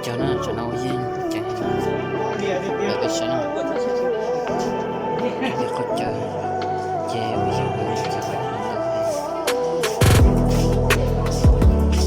Cov no tsam no ua yeej ces lawv peb sawv no, li qhov chaw ces ua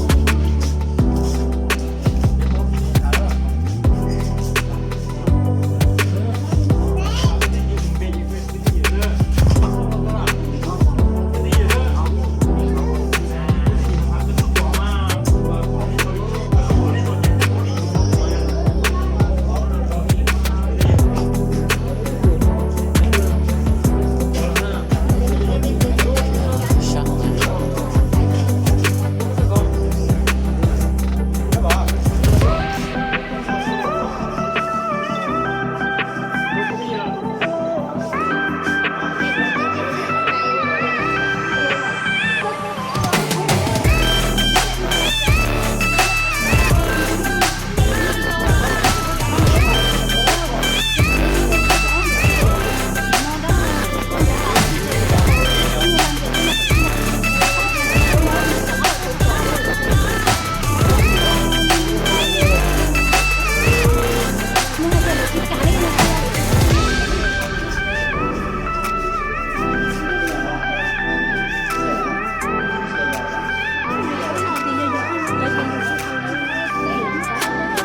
yeej.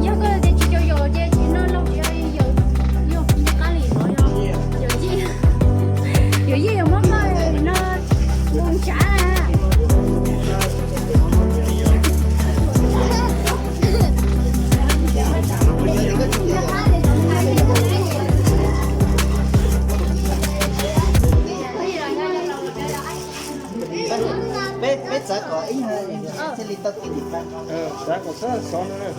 Yog koj tias tsis cov yaus ces tsis no lauj, tsis yog yaus, yog nce qab li no yog yaus yij, yaus yij yog muab koj no mus tsav na. Peb, peb txav kom ib nyuag thiaj li tau kev dim pa. Txav kom xov xov no na.